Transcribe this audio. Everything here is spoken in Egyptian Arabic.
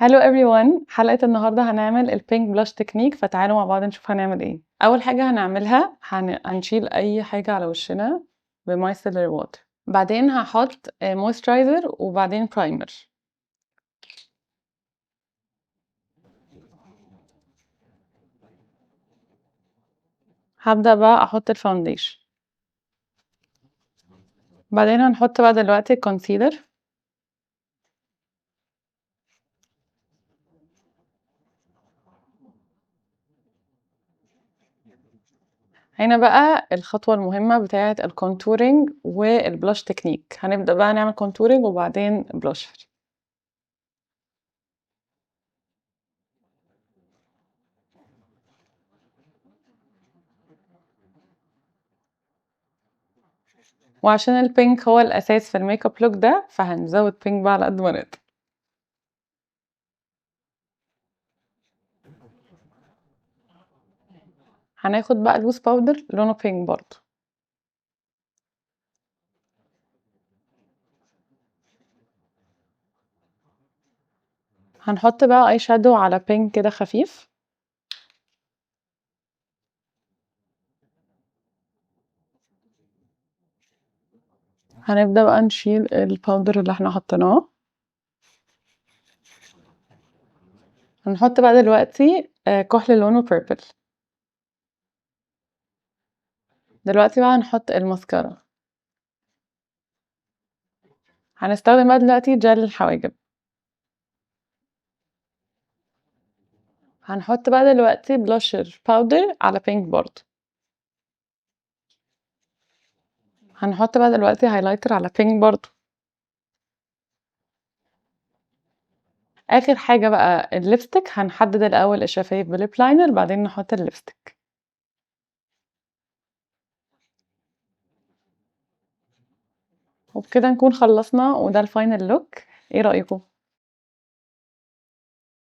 Hello everyone، حلقة النهاردة هنعمل ال pink blush technique، فتعالوا مع بعض نشوف هنعمل ايه. أول حاجة هنعملها هنشيل أي حاجة على وشنا ب micellar water، بعدين هحط moisturizer وبعدين primer. هبدأ بقى أحط ال foundation، بعدين هنحط بقى دلوقتي ال concealer. هنا بقى الخطوة المهمة بتاعة ال contouring وال blush technique. هنبدأ بقى نعمل contouring وبعدين بلاشر. وعشان ال pink هو الأساس في ال makeup look ده، فهنزود pink بقى على قد ما نقدر. هناخد بقى loose powder لونه pink برضه. هنحط بقى eye shadow على pink كده خفيف. هنبدأ بقى نشيل ال powder اللي احنا حطيناه. هنحط بقى دلوقتي كحل لونه purple. دلوقتي بقى هنحط الماسكارا. هنستخدم بقى دلوقتي جل الحواجب. هنحط بقى دلوقتي blusher powder على pink برضه. هنحط بقى دلوقتي highlighter على pink برضه. اخر حاجه بقى ال lipstick. هنحدد الاول الشفايف ب lip liner، بعدين نحط ال lipstick. وبكده نكون خلصنا، وده ال final look. ايه رايكم؟